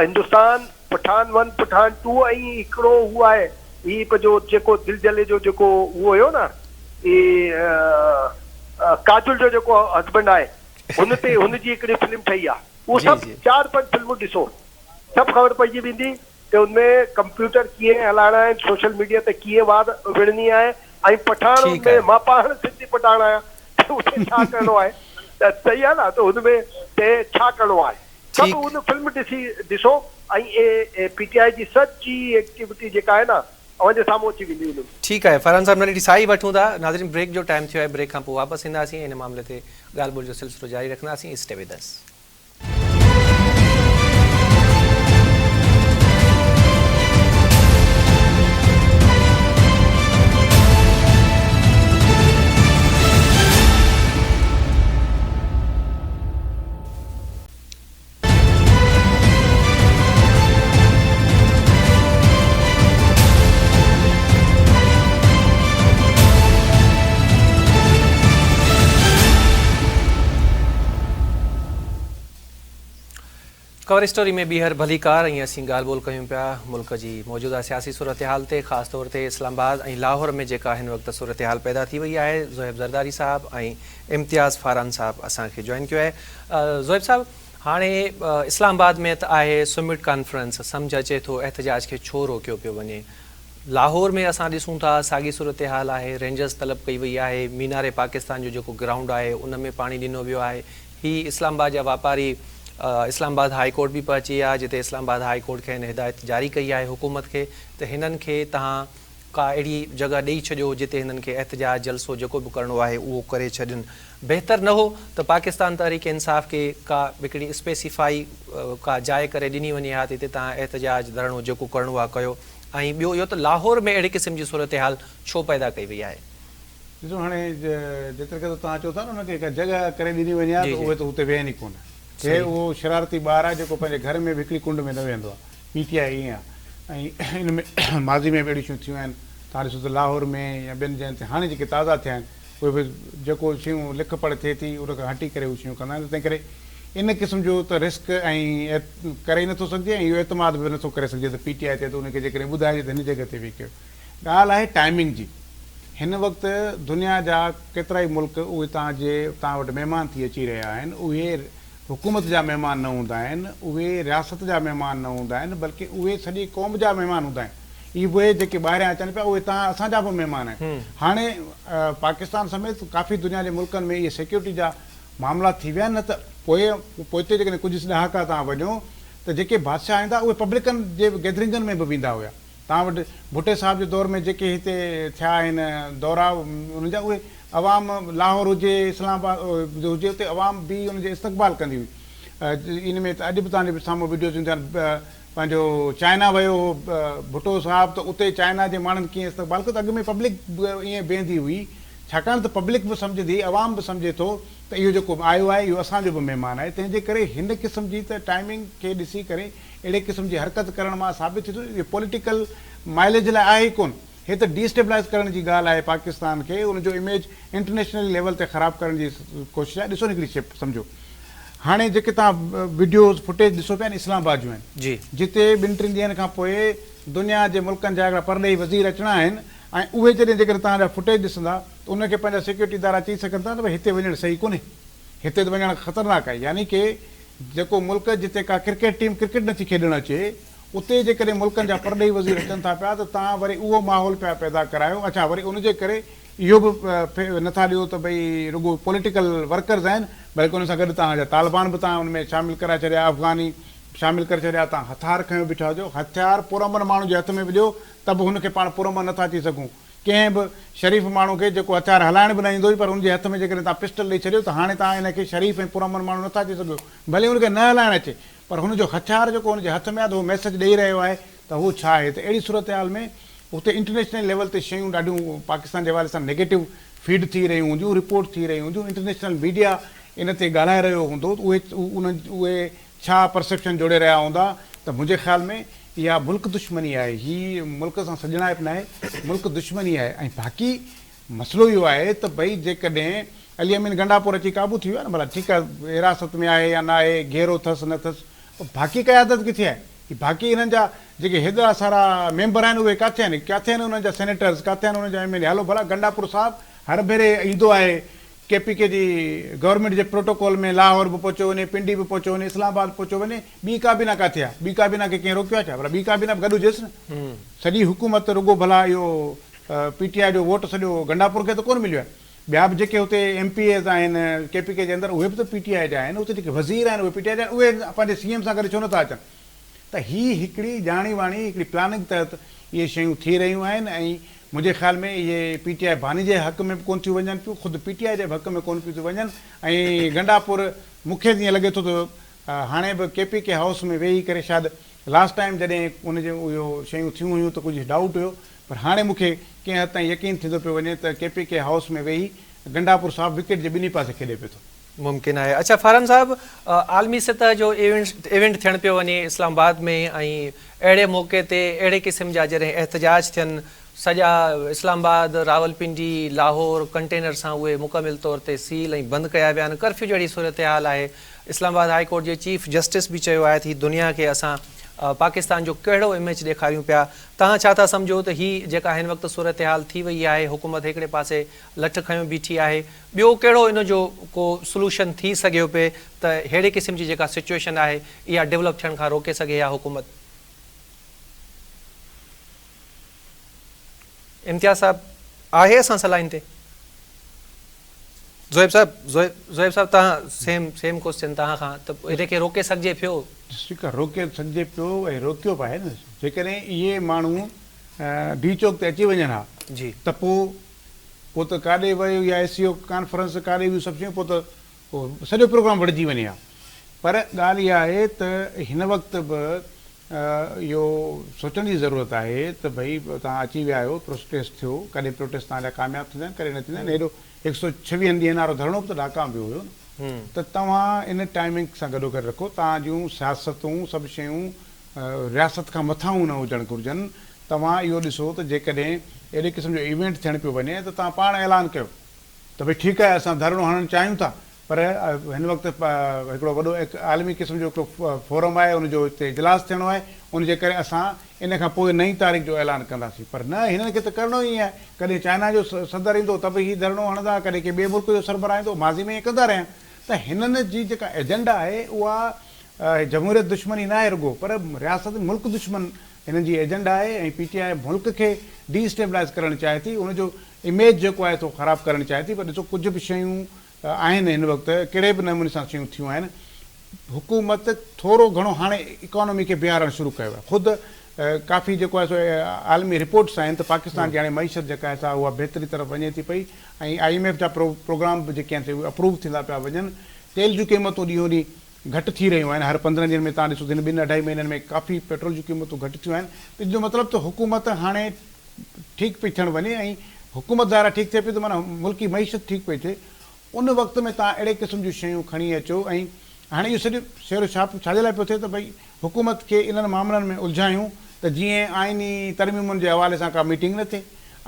هندستان پٺان ون پٺان ٽو ۽ هڪڙو هو آهي هي پنهنجو جيڪو دل جلي جو جيڪو هو هيو نه هي ڪاجل جو جيڪو هسبنڊ آهي هن تي هن جي هڪڙي فلم ٺهي آهي اهو سڀ چار پنج فلمون ڏسو سڀ خبر پئجي ويندي ته ان ۾ ڪمپيوٽر ڪيئن هلائڻا آهن، سوشل ميڊيا تي ڪيئن وار وڙهڻي آهي ۽ پٺاڻ ان ۾ مان پاڻ سنڌي پٺاڻ آهيان ته اتي ڇا ڪرڻو آهي ته صحيح آهي نه ته ان ۾ ته ڇا ڪرڻو آهي سڀ ان فلم ڏسي ڏسو ۽ اي پي ٽي آء جي سڄي ايڪٽيوٽي جيڪا آهي نه اوهان جي سامهون اچي ويندي ان ۾. ٺيڪ آهي فرحان صاحب ننڍڙي ساهي وٺون ٿا ناظرين بريڪ جو ٽائيم ٿيو آهي بريڪ کان پوء واپس اينداسين ۽ ان معاملي تي ڳالهه ٻولهه جو سلسلو جاري رکنداسين stay with us. Cover story ۾ ٻيهر ڀليڪار ۽ اسين ڳالهه ٻولهه ڪيون پيا ملڪ جي موجوده سياسي صورتحال تي خاص طور تي اسلام آباد ۽ لاهور ۾ جيڪا هن وقت صورتحال پيدا ٿي وئي آهي زوهيب زرداري صاحب ۽ امتياز فاران صاحب اسان کي جوائن ڪيو آهي زوهيب صاحب هاڻي اسلام آباد ۾ ته آهي سمٽ ڪانفرنس سمجهه اچي ٿو احتجاج کي ڇو روڪيو پيو وڃي لاهور ۾ اسان ڏسون ٿا ساڳي صورتحال آهي رينجرز طلب ڪئي وئي آهي مينار پاڪستان جو جيڪو گرائونڊ آهي ان ۾ پاڻي ڏنو ويو آهي هي اسلام آباد جا واپاري اسلام آباد هاء ڪورٽ به پهچي ويا جتي اسلام آباد هاء ڪورٽ کين هدايت جاري ڪئي آهي حڪومت کي ته هنن کي توهان ڪا اهڙي جڳهه ڏئي ڇڏيو جتي هنن کي احتجاج جلسو جيڪو به ڪرڻو آهي اهو ڪري ڇڏين بهتر نه هو ته پاڪستان تحريڪ انصاف کي ڪا هڪڙي اسپيسيفائي ڪا جاء ڪري ڏني وڃي ها ته هتي توهان احتجاج ڌرڻو جيڪو ڪرڻو آهي ڪيو ۽ ٻيو اهو ته لاهور ۾ اهڙي قسم جي صورتحال ڇو پيدا ڪئي وئي آهي. ڏسو هاڻي جيتري قدر توهان چئو ٿا نه ان کي هڪ جڳهه ڪري ڏني وڃي ها ته اهي ته اتي ويهن ئي ڪونه. هي اهو شرارتي ٻار آهي جيڪو پنهنجي گهر ۾ به هڪڙي ڪنڊ ۾ نه ويهندو آهي. پي ٽي آء ائين آهي ۽ ان ۾ ماضي ۾ به اهڙيون شيون ٿيون آهن. توهان ڏسو ته لاهور ۾ يا ٻين جاين تي هاڻي جيڪي تازا ٿيا آهن اهي به جيڪو شيون لک پڙهه ٿئي ٿي ان کان هٽي ڪري هو شيون ڪندا آهن ته تنهن ڪري ان قسم جو ته رسڪ ۽ ڪري ئي نٿو سگهجي ۽ اهو اعتماد به نٿو ڪري سگهجي ته پي ٽي آء تي ته ان کي جيڪڏهن ٻڌائجي ته هن جڳهه تي ويهي ڪيو. ڳالهه آهي ٽائمنگ جي. هن وقت دنيا جا ڪيترائي ملڪ اهي توهان جي توهان وٽ مهمان ٿي اچي رهيا آهن اهي حڪومت جا مهمان نه هوندا آهن اهي رياست جا مهمان نه هوندا آهن بلڪه اهي سڄي قوم جا مهمان هوندا آهن اهي جيڪي ٻاهريان اچن پيا اهي توهان اسان جا به مهمان آهن هاڻي پاڪستان سميت ڪافي دنيا جي ملڪن ۾ اهي سيڪيورٽي جا معاملا ٿي ويا آهن نه ته پوء پوئتي جيڪڏهن ڪجهه ڏهاڪا توهان وڃو ته جيڪي بادشاهه ايندا اهي پبلڪن جي گيدرنگن ۾ به ويندا هيا. توهان وٽ ڀٽي صاحب جي دور ۾ جيڪي هتي ٿيا آهن دورا انهن جا اهي عوام لاهور هجي اسلام آباد هجي اتي عوام به ان جي استقبال ڪندي هئي ان ۾ ته اڄ به توهان جي سامهون وڊيوز اينديون آهن پنهنجو چائنا ويو هو ڀٽو صاحب ته اتي چائنا جي ماڻهن ڪيئن استقبال ڪيو ته اڳ ۾ پبلڪ به ائين بيهندي هئي ڇاڪاڻ ته پبلڪ به سمجهندي هئي عوام به سمجهي ٿو ته اهو جيڪو آيو آهي اهو اسان جو به مهمان آهي تنهن جي ڪري هن قسم جي ته ٽائمنگ کي ڏسي ڪري اهڙي قسم جي حرڪت ڪرڻ مان ثابت ٿئي ٿو اهي پوليٽيڪل مائليج لاء آهي ئي ڪونه. هي ته ڊي اسٽيبلائيز ڪرڻ جي ڳالهه آهي پاڪستان کي ان جو اميج انٽرنيشنلي ليول تي خراب ڪرڻ جي ڪوشش آهي. ڏسو نه هڪڙي شيء سمجهو هاڻي جيڪي توهان وڊيوز فوٽيج ڏسو پيا نه اسلام آباد جون آهن جتي ٻن ٽن ڏينهن کان پوء دنيا جي ملڪن جا هڪڙا پرڏيهي وزير اچڻا آهن ۽ اهي جڏهن جيڪڏهن توهان جا فوٽيج ڏسندا ته انهن کي پنهنجا سيڪيورٽي ادارا چئي سگهن ٿا نه ڀئي هتي وڃڻ صحيح ڪونهي هتي ته وڃڻ خطرناڪ آهي يعني ڪي جيڪو ملڪ جتي ڪا ڪرڪيٽ ٽيم ڪرڪيٽ نٿي کيڏڻ اچي اتي جيڪڏهن ملڪن جا پرڏيهي وزير اچن ٿا پيا ته توهان وري اهو ماحول پيا پيدا ڪرايو اڇا وري ان جي ڪري اهو به نٿا ڏيو ته ڀئي رڳو پوليٽيڪل ورڪرز آهن بلڪه ان سان گڏ توهان جا طالبان به توهان ان ۾ شامل ڪرائي ڇڏيا افغاني شامل ڪري ڇڏيا توهان هٿار کنيو بيٺا هجو هٿيار پرامن ماڻهو جي هٿ ۾ به ڏيو ته به هن کي پاڻ پرامن نٿا چئي سگهون ڪنهن به شريف ماڻهو کي جيڪو هٿيار هلائڻ به نه ايندو هجي پر ان جي هٿ ۾ جيڪڏهن توهان پسٽل ڏئي ڇڏيو ته هاڻي توهان ان کي شريف ۽ پرامن ماڻهو نٿا چئي سگهو. ڀلي ان کي نه هلائڻ اچي پر هن جو هٿيار جيڪو هن جي هٿ ۾ آهي ته هو ميسيج ڏئي رهيو آهي ته هو ڇا آهي ته اهڙي صورتحال ۾ اتي انٽرنيشنل ليول تي شيون ڏاڍيون پاڪستان جي حوالي سان نيگيٽو فيڊ ٿي رهيون هونديون رپورٽ ٿي رهيون هونديون انٽرنيشنل ميڊيا ان تي ڳالهائي رهيو هوندو ته اهي انهن اهي ڇا پرسيپشن جوڙي رهيا هوندا ته منهنجي خيال ۾ اها ملڪ دشمني آهي، هي ملڪ سان سڄڻائپ ناهي، ملڪ دشمني آهي ۽ باقي مسئلو اهو آهي ته ڀئي جيڪڏهن علي امين گنڊاپور اچي قابو ٿي ويو آهي نه ڀلا ٺيڪ آهي حراست ۾ آهي يا نه آهي گهيرو اٿس نه اٿس پر باقي قيادت ڪٿي آهي؟ هي باقي انهن جا جيڪي هيڏا سارا ميمبر آهن اهي ڪاٿي آهن؟ ڪاٿي آهن انهن جا سينيٽرز ڪاٿي آهن انهن جا ايم ايل اي هلو ڀلا گنڊاپور صاحب هر ڀيري ايندو آهي ڪي پي ڪي جي گورنمينٽ جي پروٽوڪول ۾ لاهور به پهچيو وڃي، پنڊي به پهچيو وڃي، اسلام آباد به پهچيو وڃي، ٻي ڪابينا ڪاٿي آ؟ ٻي ڪابينا کي ڪنهن روڪيو آ ڇا؟ ڀلا ٻي ڪابينا به گڏ هجيس نه. سڄي حڪومت رڳو ڀلا اهو پي ٽي آء جو ووٽ سڄو گنڊاپور کي ته ڪونه مليو آهي. ٻيا به جيڪي هتي ايم پي ايز آهن ڪي پي ڪي جي اندر اهي به ته پي ٽي آء جا آهن، اتي جيڪي وزير آهن اهي پي ٽي آء جا آهن، اهي پنهنجي سي ايم سان گڏ ڇو نٿا اچن؟ ته هي هڪڙي ڄاڻي واڻي هڪڙي پلاننگ تحت اهي شيون ٿي رهيون آهن ۽ منهنجي خيال ۾ اهي پي ٽي آء باني جي حق ۾ به ڪونه ٿيون وڃن پيون، خود پي ٽي آء جي به حق ۾ ڪونه پيون ٿيون وڃن ۽ گنڊاپور مون کي ائين لڳي ٿو ته هاڻي به ڪي پي ڪي هائوس ۾ ويهي ڪري شايد لاسٽ ٽائيم جڏهن ان جون اهو شيون ٿيون هيون ته ڪجهه ڊائوٽ هيو پر هاڻي مون کي ڪنهن حد تائين يقين ٿيندو پيو وڃي ته ڪي پي ڪي هائوس ۾ ويهي گنڊاپور صاحب وڪيٽ جي ٻنهي پاسي کيڏي پيو ٿو. ممڪن آهي. اڇا فارم صاحب عالمي سطح جو ايونٽ ٿيڻ پيو وڃي اسلام آباد ۾ ۽ اهڙي موقعي تي اهڙي قسم جا جڏهن احتجاج ٿين سڄا اسلام آباد، راولپنڊي، لاهور ڪنٽينر سان اهي مڪمل طور تي سيل ۽ بند ڪيا ويا آهن، ڪرفيو جهڙي صورتحال آهي، اسلام آباد هاء ڪورٽ جي چيف جسٽس به چيو آهي ته هي دنيا کي اسان پاڪستان جو ڪهڙو اميج ڏيکاريون پيا، توهان ڇا ٿا سمجهو ته هي جيڪا هن وقت صورتحال ٿي وئي آهي حڪومت هڪڙي پاسي لٺ کنيو بيٺي آهي ٻيو ڪهڙو ان جو ڪو سلوشن ٿي سگهيو پئي ته ههڙي قسم جي جيڪا سچوئيشن آهي اها ڊولپ ٿيڻ کان روڪي سگهي ها حڪومت؟ امتياز صاحب آهي اسان سان لائين تي زوهيب صاحب زوهيب صاحب تهان سيم سيم ڪوسچن تهان کان ته هن کي روڪي سگهجي پيو؟ ٺيڪ آهي روڪي سگهجي پيو ۽ روڪيو به آهي نه جيڪڏهن اهي ماڻهو ڊي چوڪ تي اچي وڃن ها جي ته پوء پوء ته ڪاڏي ويو يا ايس سي او ڪانفرنس ڪاڏي ويون سڀ شيون پوء ته پوء سڄو پروگرام وڙجي وڃي ها پر ڳالهه اها آهي ته هن وقت به اهو سوچڻ جي ضرورت آهي ته ڀئي توهان اچي ويا آهيو پروسٽيسٽ ٿيو ڪڏهن پروٽيسٽ توهان جا ڪامياب ٿيندا آهن ڪڏهن نه ٿيندا آهن هيڏو هڪ سو ڇويهن ڏينهن وارو ڌرڻو به ته ناڪام ويو هيو نه ته توهان ان ٽائمنگ سان گڏو گڏ رکو توهان جون سياستون سڀ شيون رياست کان مٿانهون نه هجڻ گهرجن توهان اهو ڏسو ته جيڪڏهن اهڙي قسم جو ايونٽ ٿيڻ پيو وڃي ته توهان پاڻ اعلان ڪيو ته ڀئي ٺيڪ آهي اسان ڌرڻو هڻڻ چاهيون ٿا پر هن وقت هڪڙو وڏو عالمي قسم جو هڪڙو فورم آهي ان جو هتي اجلاس ٿيڻو آهي ان جي ڪري اسان ان کان پوء نئين تاريخ جو اعلان ڪنداسين پر نه هنن کي ته ڪرڻو ئي آهي ڪڏهن چائنا جو صدر ايندو ته به هي ڌرڻو هڻندا ڪڏهن ڪنهن ٻئي ملڪ جو سربراهه ايندو ماضي ۾ ائين ڪندا رهيا ته هنن جي جيڪا ايجنڊا آهي اها جمهوريت دشمني ناهي رڳو پر رياست ملڪ دشمن هنن جي ايجنڊا آهي ۽ پي ٽي آء ملڪ کي ڊي اسٽيبلائز ڪرڻ چاهي ٿي ان جو اميج جيڪو آهي سو خراب ڪرڻ چاهي ٿي پر ڏسو ڪجهه به شيون آهن هن وقت ڪهڙي به نموني سان شيون ٿيون آهن حڪومت ٿورو گهڻو هاڻي اڪانومي کي بيهارڻ شروع ڪيو آهي خود ڪافي جيڪو آهي سو عالمي رپورٽس آهن ته پاڪستان جي هاڻي معيشت جيڪا آهي سا اها بهتري طرف وڃي ٿي پئي ۽ I M F جا پروگرام به جيڪي آهن سي اهي اپروو ٿيندا پيا وڃن تيل جون قيمتون ڏينهون ڏينهن گهٽ ٿي رهيون آهن هر 15 ڏينهن ۾ تان ڏسو ته هن ٻن اڍائي مهينن ۾ ڪافي پيٽرول جون قيمتون گهٽ ٿيون آهن ته ان جو مطلب ته حڪومت هاڻي ٺيڪ پئي ٿيڻ وڃي ۽ حڪومت ظاهر آهي ٺيڪ ٿئي پئي ته معنيٰ ملڪي معيشت ٺيڪ پئي ٿئي ان وقت ۾ توهان اهڙي قسم جون شيون کڻي اچو ۽ هاڻي اهو سڄو شير و شاپ ڇا جي لاء پيو ٿئي ته ڀئي حڪومت کي انهن مامرن ۾ الجهايون ته جيئن آئيني ترميمن جي حوالي سان ڪا ميٽنگ نه ٿئي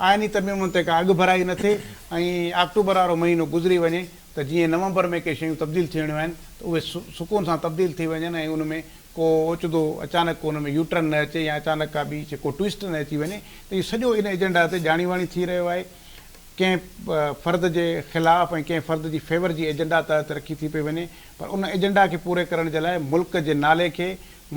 آئيني ترميمن تي ڪا اڳڀرائي نه ٿئي ۽ آڪٽوبر وارو مهينو گذري وڃي ته جيئن نومبر ۾ ڪي شيون تبديل ٿيڻيون آهن ته اهي سڪون سان تبديل ٿي وڃن ۽ ان ۾ ڪو اوچتو اچانڪ ڪو ان ۾ يو ٽرن نه اچي يا اچانڪ ڪا ٻي شيء ڪو ٽوئسٽ نه اچي وڃي ته اهو سڄو ان ايجنڊا تي ڄاڻي واڻي ٿي رهيو آهي. ڪنهن فرد جي خلاف ۽ ڪنهن فرد جي فيور جي ايجنڊا تحت رکي ٿي پئي وڃي پر ان ايجنڊا کي پوري ڪرڻ جي لاء ملڪ جي نالي کي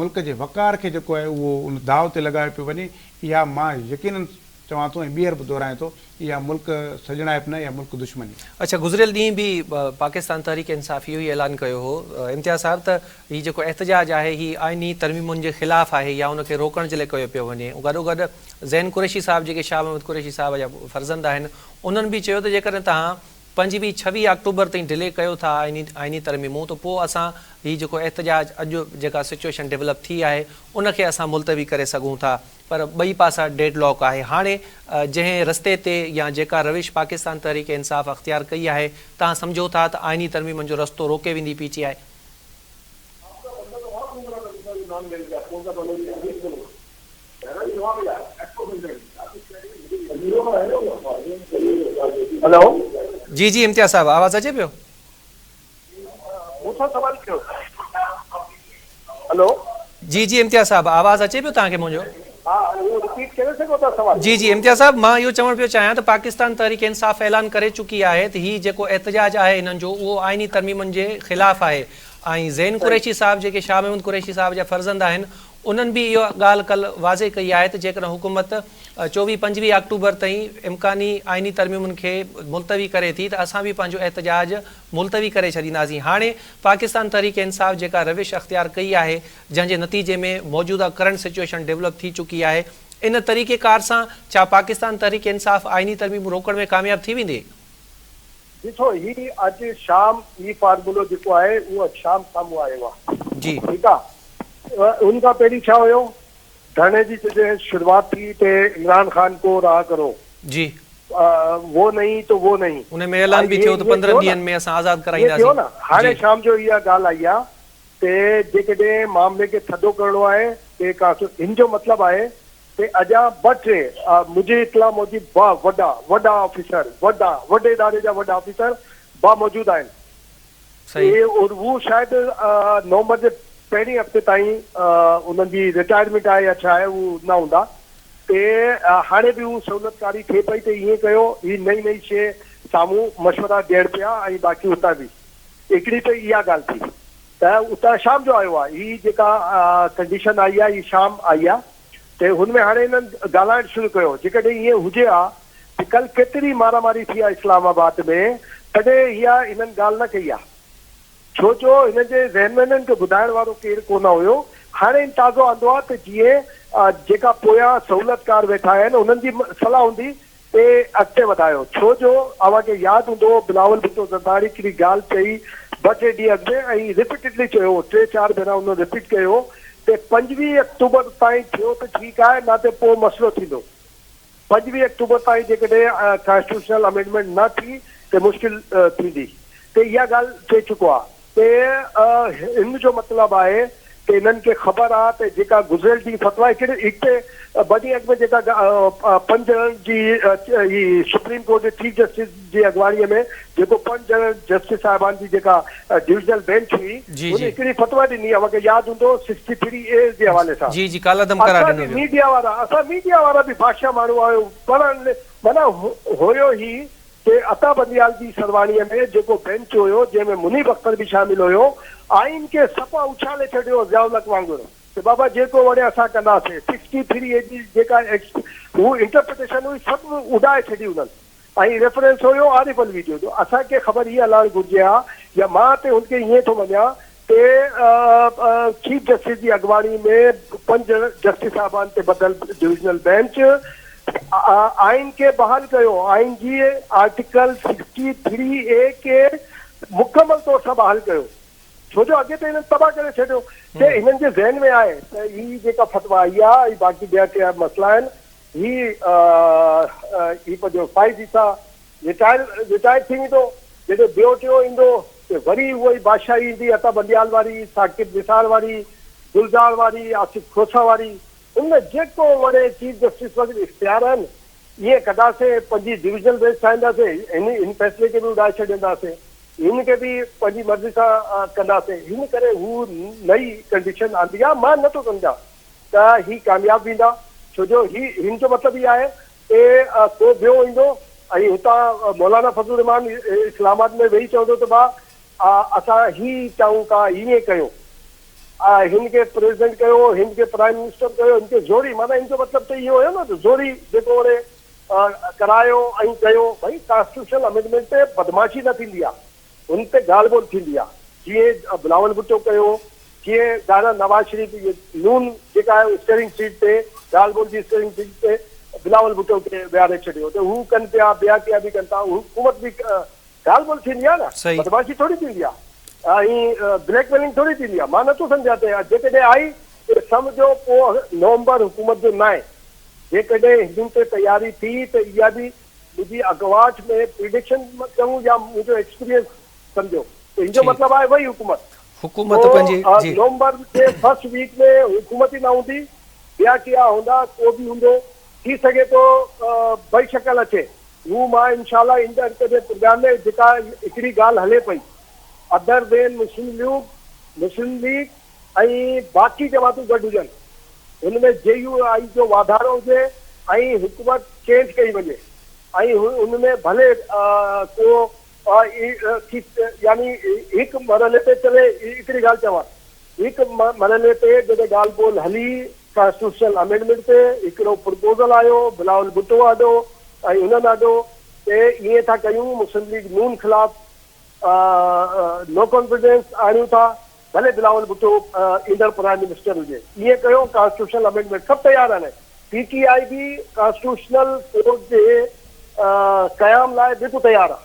ملڪ جي وقار کي جيڪو آهي اهو ان داء تي لڳايو پيو وڃي اها مان يقينن چوان ٿو ۽ ٻيهر به دهرايان ٿو اها ملڪ سڄڻائپ نه اها ملڪ دشمني. اڇا گذريل ڏينهن به پاڪستان تحريڪ انصاف اهو ئي اعلان ڪيو هو امتياز صاحب ته هي جيڪو احتجاج آهي هي آئيني ترميمن جي خلاف آهي يا ان کي روڪڻ جي لاء ڪيو پيو وڃي گڏوگڏ زين قريشي صاحب جيڪي شاهه محمود قريشي صاحب جا فرزند آهن انهن به چيو ته جيڪڏهن توهان 25 26 آڪٽوبر تائين ڊلي ڪيو ٿا آئيني آئيني ترميمون ته پوء اسان هي جيڪو احتجاج اڄ جيڪا سچوئيشن ڊولپ ٿي آهي ان کي اسان ملتوي ڪري سگهون ٿا پر ٻئي پاسا ڊيڊ لاڪ آهي هاڻي جنهن رستي تي يا جيڪا روش پاڪستان تحريڪ انصاف اختيار ڪئي آهي توهان سمجهو ٿا ته آئيني ترميمن جو رستو روڪي ويندي پي ٽي آء؟ هلو. جي جي امتياز صاحب آواز اچي پيو. مون سان سوال ڪيو. هلو. جي جي امتياز صاحب آواز اچي پيو توهان کي منهنجو. ها اهو رپيٽ ڪري سگهو ٿا سوال. جي جي امتياز صاحب مان اهو چوڻ پيو چاهيان ته پاڪستان تحريڪ انصاف اعلان ڪري چڪي آهي ته هي جيڪو احتجاج آهي انهن جو اهو آئيني ترميمن جي خلاف آهي ۽ زين قريشي صاحب جيڪي شاهه محمود قريشي صاحب جا فرزند آهن انهن به اها ڳالهه ڪلهه واضح ڪئي آهي ته جيڪڏهن حڪومت 24 25 آڪٽوبر تائين امڪاني آئيني ترميمن کي ملتوي ڪري ٿي ته اسان به پنهنجو احتجاج ملتوي ڪري ڇڏينداسين. هاڻي پاڪستان تحريڪ انصاف جيڪا روش اختيار ڪئي آهي جنهن جي نتيجي ۾ موجوده ڪرنٽ سچوئيشن ڊولپ ٿي چڪي آهي ان طريقي ڪار سان ڇا پاڪستان تحريڪ انصاف آئيني ترميمون روڪڻ ۾ ڪامياب ٿي ويندي؟ ڏسو هي اڄ شام هي فارمولو جيڪو آهي اهو اڄ شام سامهون آيو آهي جي. ٺيڪ آ ان کان پهرين ڇا هيو ڌرڻي جي جڏهن شروعات ٿي ته عمران خان ڪو رها ڪرو جي. وو نهين تو وو نهين ان ۾ اعلان به ٿيو ته 15 ڏينهن ۾ اسان آزاد ڪرائينداسين ٿيو نه هاڻي شام جو اها ڳالهه آئي آ ته جيڪڏهن معاملي کي ٿڌو ڪرڻو آهي ته هن جو مطلب آهي ته اڃا ٻه ٽي منهنجي اطلاع موجب ٻه وڏا وڏا آفيسر وڏا وڏي اداري جا وڏا آفيسر به موجود آهن. صحيح. هو شايد نومبر جي پهرين هفتي تائين انهن جي رٽائرمينٽ آهي يا ڇا آهي هو نه هوندا تي هاڻي به هو سهولتڪاري ٿئي پئي ته ائين ڪيو هي نئين نئين شيء سامهون مشورا ڏيڻ پيا ۽ باقي اتان به هڪڙي ته اها ڳالهه ٿي ته اتان شام جو آيو آهي هي جيڪا ڪنڊيشن آئي آهي هي شام آئي آهي ته هن ۾ هاڻي هنن ڳالهائڻ شروع ڪيو جيڪڏهن ائين هجي ها ته ڪل ڪيتري مارا ماري ٿي آهي اسلام آباد ۾ تڏهن اها هنن ڳالهه نه ڪئي آهي ڇو جو هنن جي ذهن ۾ هنن کي ٻڌائڻ وارو ڪير ڪونه هيو هاڻي هن تازو آندو آهي ته جيئن جيڪا پويان سهولتڪار ويٺا آهن انهن جي صلاح هوندي تي اڳتي وڌايو ڇو جو اوهان کي ياد هوندو بلاول ڀٽو زرداري هڪڙي ڳالهه چئي ٻه ٽي ڏينهن اڳ ۾ ۽ رپيٽڊلي چيو هو ٽي چار ڀيرا ان رپيٽ ڪيو ته 25 آڪٽوبر تائين ٿيو ته ٺيڪ آهي نه ته پوء مسئلو ٿيندو 25 آڪٽوبر تائين جيڪڏهن ڪانسٽيٽيوشنل امينڊمينٽ نه ٿي ته مشڪل ٿيندي ته اها ڳالهه چئي چڪو آهي ته ان جو مطلب آهي ته انهن کي خبر آ ته جيڪا گذريل ڏينهن فتويٰ هڪڙي هڪ ته ٻه ڏينهن اڳ ۾ جيڪا پنج ڄڻن جي هي سپريم ڪورٽ جي چيف جسٽس جي اڳواڻي ۾ جيڪو پنج ڄڻن جسٽس صاحبان جي جيڪا ڊويزنل بينچ هئي جي ان جي. هڪڙي فتويٰ ڏني اوهان کي ياد هوندو سڪسٽي ٿري اي جي حوالي سان جي جي ڪالعدم قرار اسان ڏنو به ويو. ميڊيا وارا اسان ميڊيا وارا به بادشاهه ماڻهو آهيون پڙهڻ معنيٰ هيو هي تي عطا بنديال جي سرواڻيء ۾ جيڪو بينچ هيو، جنهن ۾ منيب اختر به شامل هيو، آئين کي صفا اڇالي ڇڏيو ضياء الحق وانگر ته بابا جيڪو وڻي اسان ڪنداسين. سڪسٽي ٿري اي جي جيڪا هو انٽرپريٽيشن هئي سڀ اڏائي ڇڏي انهن ۽ ريفرنس هيو عارف علوي جو جو اسان کي خبر هي هلائڻ گهرجي ها يا مان ته هن کي ائين ٿو مڃان تي چيف جسٽس جي اڳواڻي ۾ پنج جسٽس صاحبان تي ٻڌل ڊويزنل بينچ آئين کي بحال ڪيو، آئين جي آرٽيڪل سڪسٽي ٿري اي کي مڪمل طور سان بحال ڪيو، ڇو جو اڳي ته هنن تباهه ڪري ڇڏيو ته هنن جي ذهن ۾ آهي ته هي جيڪا فتويٰ آئي آهي ۽ باقي ٻيا ڪي مسئلا آهن هي هي پنهنجو فائز عيسيٰ رٽائر رٽائر ٿي ويندو، جڏهن ٻيو ٽيون ايندو ته وري اها ئي بادشاهي ايندي، عطا بنديال واري، ثاقب نثار واري، گلزار واري، آصف کوسا واري. ان ۾ جيڪو وڻي چيف جسٽس وٽ اختيار آهن، ائين ڪنداسين، پنهنجي ڊويزنل بينچ ٺاهينداسين، هن هن فيصلي کي به اڏائي ڇڏينداسين، هن کي به پنهنجي مرضي سان ڪنداسين، هن ڪري هو نئين ڪنڊيشن آندي آهي، مان نه ٿو سمجهان ته هي ڪامياب ويندا، ڇو جو هي هن جو مطلب هي آهي تي ڪو ٻيو ايندو ۽ هتان مولانا فضل الرحمان اسلام آباد ۾ ويهي چوندو ته ڀاء اسان هي چاهيون ٿا هيئن ڪيو هن کي پريزيڊنٽ ڪيو هن کي پرائم منسٽر ڪيو هن کي زوري معنيٰ هن جو مطلب ته اهو هيو نه ته زوري جيڪو وڙي ڪرايو ۽ ڪيو ڀئي ڪانسٽيٽيوشنل امينڊمينٽ تي بدمعاشي نه ٿيندي آهي ان تي ڳالهه ٻولهه ٿيندي آ جيئن بلاول ڀٽو ڪيو جيئن دانا نواز شريف نون جيڪا آهي اسٽيئرنگ سيٽ تي ڳالهه ٻولهه جي اسٽيئرنگ سيٽ تي بلاول ڀٽو کي ويهاري ڇڏيو ته هو ڪن پيا ٻيا ڪيا به ڪن ٿا حڪومت به ڳالهه ٻولهه ٿيندي آ نه بدمعاشي ٿوري ٿيندي آ ۽ بليڪ ميلنگ ٿوري ٿيندي آ مان نٿو سمجهان ته جيڪڏهن آئي ته سمجهو پوء نومبر حڪومت جو ناهي جيڪڏهن هندن تي تياري ٿي ته اها به منهنجي اڳواٽ ۾ پريڊڪشن چئون يا منهنجو ايڪسپيرينس سمجهو ته هن جو مطلب آهي وئي حڪومت. حڪومت پنهنجي پوء نومبر جي فرسٽ ويڪ ۾ حڪومت ئي نه هوندي، ٻيا ٽيا هوندا، ڪو به هوندو، ٿي سگهي ٿو ٻئي شڪل اچي. هو مان انشاء الله ايندڙ ڪڏهن پروگرام ۾ جيڪا هڪڙي ڳالهه هلي پئي ادر دين مسلم ليگ مسلم ليگ ۽ باقي جماعتون گڏ هجن هن ۾ جي يو آء جو واڌارو هجي ۽ حڪومت چينج ڪئي وڃي ۽ ان ۾ ڀلي ڪو ٿي يعني هڪ مرحلي تي چلي هڪڙي ڳالهه چوان هڪ مرحلي تي جڏهن ڳالهه ٻولهه هلي ڪانسٽيٽيوشنل امينڊمينٽ تي هڪڙو پرپوزل آيو بلاول ڀٽو آڏو ۽ انهن آڏو ته ائين ٿا ڪيون مسلم ليگ نون خلاف نو ڪانفيڊنس آڻيون ٿا ڀلي بلاول ڀٽو ايندڙ پرائم منسٽر هجي، ائين ڪيو، ڪانسٽيٽيوشنل امينڊمينٽ سڀ تيار آهن، پي ٽي آء به ڪانسٽيٽيوشنل ڪورٽ جي قيام لاء بلڪل تيار آهي،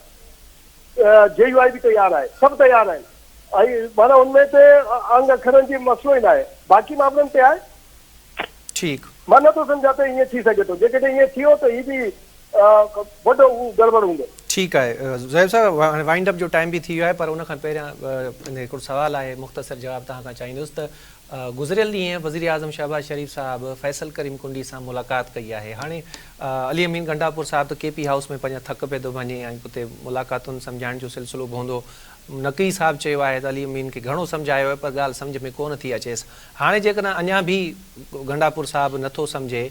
جي يو آء به تيار آهي، سڀ تيار آهن ۽ معنيٰ ان ۾ ته انگ اکرن جي مسئلو ئي ناهي، باقي معاملن تي آهي. ٺيڪ. مان نٿو سمجهان ته ائين ٿي سگهي ٿو، جيڪڏهن ائين ٿيو ته هي به وڏو گڙٻڙ هوندو. ٺيڪ آهي زوهيب صاحب هاڻي وائنڊ اپ جو ٽائيم به ٿي ويو آهي پر ان کان پهريان هڪڙو سوال آهي مختصر جواب توهان کان چاهيندس ته گذريل ڏينهن وزيراعظم شهباز شريف صاحب فيصل ڪريم ڪنڊي سان ملاقات ڪئي آهي هاڻي علي امين گنڊاپور صاحب ته ڪي پي هائوس ۾ پنهنجا ٿڪ پيو ٿو ڀڃي ۽ اتي ملاقاتن سمجهائڻ جو سلسلو به هوندو نقوي صاحب چيو آهي ته علي امين کي گهڻو سمجهايو آهي پر ڳالهه سمجهه ۾ ڪونه ٿي اچيس هاڻي جيڪڏهن اڃا به گنڊاپور صاحب نٿو سمجهي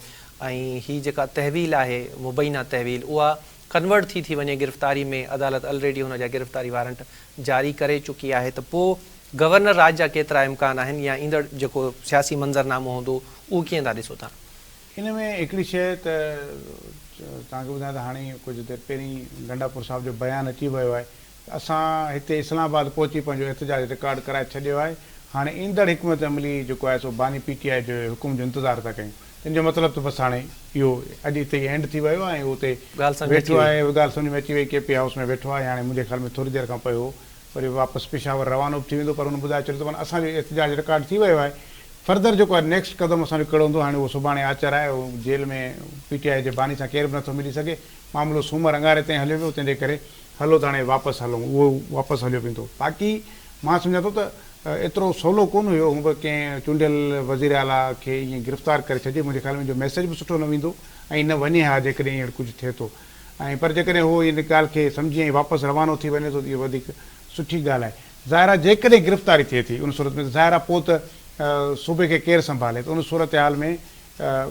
۽ هي جيڪا تحويل آهي مبينا تحويل اها ڪنورٽ ٿي ٿي وڃي گرفتاري ۾ عدالت الريڊي هن جا گرفتاري وارنٽ جاري ڪري چڪي آهي ته پوء گورنر راڄ جا ڪيترا امڪان آهن يا ايندڙ جيڪو سياسي منظر نامو هوندو اهو ڪيئن ٿا ڏسو تان؟ ان ۾ هڪڙي شيء ته توهان کي ٻڌايان ته هاڻي ڪجهه دير پهرين گنڊاپور صاحب جو بيان اچي ويو آهي ته اسان هتي اسلام آباد پهچي پنهنجو احتجاج رڪارڊ ڪرائي ڇڏيو آهي هاڻي ايندڙ حڪمت عملي جيڪو آهي سو باني پي ٽي آء جي حڪم جو انتظار ٿا ڪيون تنهن جو مطلب ته بس هاڻي اهو اڄ اتي ئي اينڊ ٿي ويو آهي ۽ هو اتي ڳالهه سمجهه اچي ويٺو وئي. آهي اها ڳالهه سمجهه ۾ اچي وئي ڪي پي هائوس ۾ ويٺو آهي هاڻي منهنجي خيال ۾ ٿوري دير کان پوء هو وري واپس پشاور روانو به ٿي ويندو پر هن ٻڌائي ڇڏيو ته معنيٰ اسان جو احتجاج رڪارڊ ٿي ويو آهي فردر جيڪو آهي نيڪسٽ قدم اسان جو ڪهڙو هوندو هاڻي اهو سڀاڻي آچر آهي اهو جيل ۾ پي ٽي آء جي باني سان ڪير به نٿو ملي سگهي معاملو سومر اڱاري تائين هليو ويو تنهن جي ڪري هلو ته هاڻي واپس هلون اهو واپس هليو ويندو باقي مان سمجهان ٿو ته ايترو سولو ڪونه هيو هونء به ڪنهن چونڊيل وزير اعليٰ کي ائين گرفتار ڪري ڇڏجي منهنجي خيال ۾ ان جو ميسيج به سٺو نه ويندو ۽ نه وڃي ها جيڪڏهن ائين ڪجهه ٿئي ٿو ۽ پر جيڪڏهن هو ان ڳالهه کي سمجهي ۽ واپس روانو ٿي وڃي ٿو ته اهو وڌيڪ سٺي ڳالهه آهي. ظاهر آهي جيڪڏهن گرفتاري ٿئي ٿي ان صورت ۾ ته ظاهر آهي پوء ته صوبي کي ڪير سنڀالي ته ان صورتحال ۾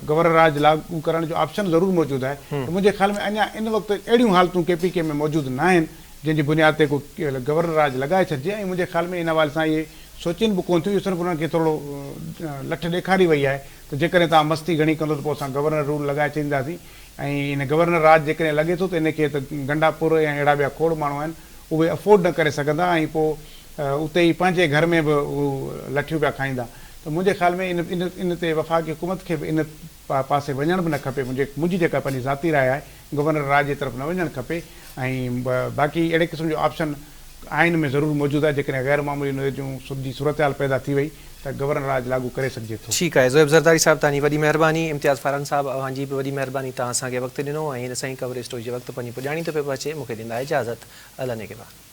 گورنر راڄ لاڳو ڪرڻ جو آپشن ضرور موجود آهي ته منهنجي خيال ۾ اڃا ان وقت اهڙيون حالتون ڪي پي ڪي ۾ موجود ناهن جنهن جي بنياد تي ڪو گورنر راڄ لڳائي ڇڏجي ۽ منهنجي خيال ۾ ان حوالي سان اهي سوچين به ڪونه ٿيون اهو صرف انهن کي ٿورڙو لٺ ڏيکاري وئي آهي ته جيڪڏهن توهان مستي گهڻي ڪندو ته پوء اسان گورنر رول لڳائي ڇڏينداسين ۽ ان گورنر راڄ جيڪڏهن لڳي ٿو ته ان کي ته گنڊاپور ۽ اهڙا ٻيا کوڙ ماڻهو آهن اهي افورڊ نه ڪري سگهندا ۽ پوء اتي ئي پنهنجي گهر ۾ به هو لٺيون پيا کائيندا ته منهنجي خيال ۾ ان ان ان تي وفاقي حڪومت کي به ان پاسي وڃڻ به نه کپي منهنجي منهنجي جيڪا پنهنجي ذاتي راء آهي گورنر راڄ جي طرف نه وڃڻ کپي ۽ باقي اهڙي قسم جو آپشن آئين ۾ ضرور موجود آهي جيڪڏهن غير معمولي نوعيت جون جي صورتحال پيدا ٿي وئي ته گورنر راڄ لاڳو ڪري سگهجي ٿو. ٺيڪ آهي زوهيب زرداري صاحب توهان جي وڏي مهرباني امتياز فاران صاحب اوهان جي به وڏي مهرباني توهان اسان کي وقت ڏنو ۽ هن سائين ڪوريج اسٽوري جي وقت پنهنجي پڄاڻي تي پيو پهچي مون کي ڏيندا اجازت الله نگهبان.